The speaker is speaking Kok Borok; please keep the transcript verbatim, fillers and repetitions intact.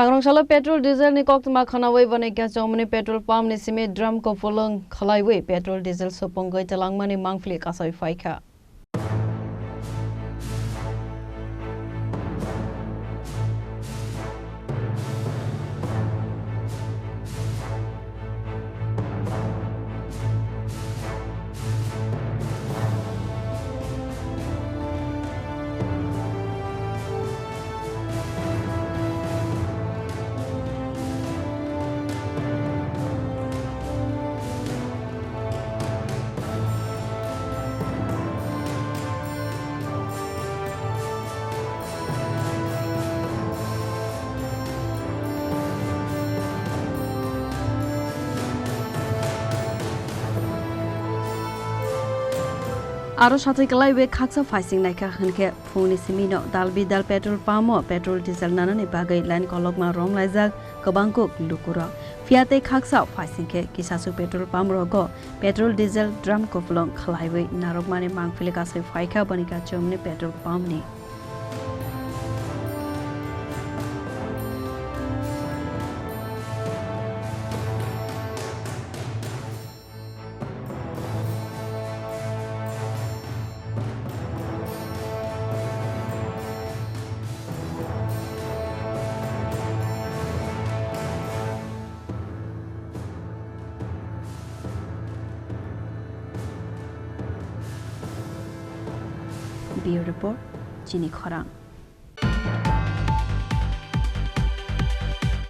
Hagrong salo petrol diesel ni koktwma khwnawi boni kachomni petrol pump ni simi drum kupulung khwlaiwi petrol diesel supungwi twlangmani mangpili kasoi phaikha. Aro sathai kwlaiwi khaksa phaising naikha hwnkhe phungni simino Dalbidal petrol pump-o petrol diesel nanani bagwi line kolokma romlaijak kwbang kuk lukurok. Phiya tei khaksa phaising khe kisasu petrol pump rogo petrol diesel drum kupulung khwlaiwi narwkmani mangpili kasoi phaikha boni kachomni petrol pump ni. Bureau Report, Chini Khorang.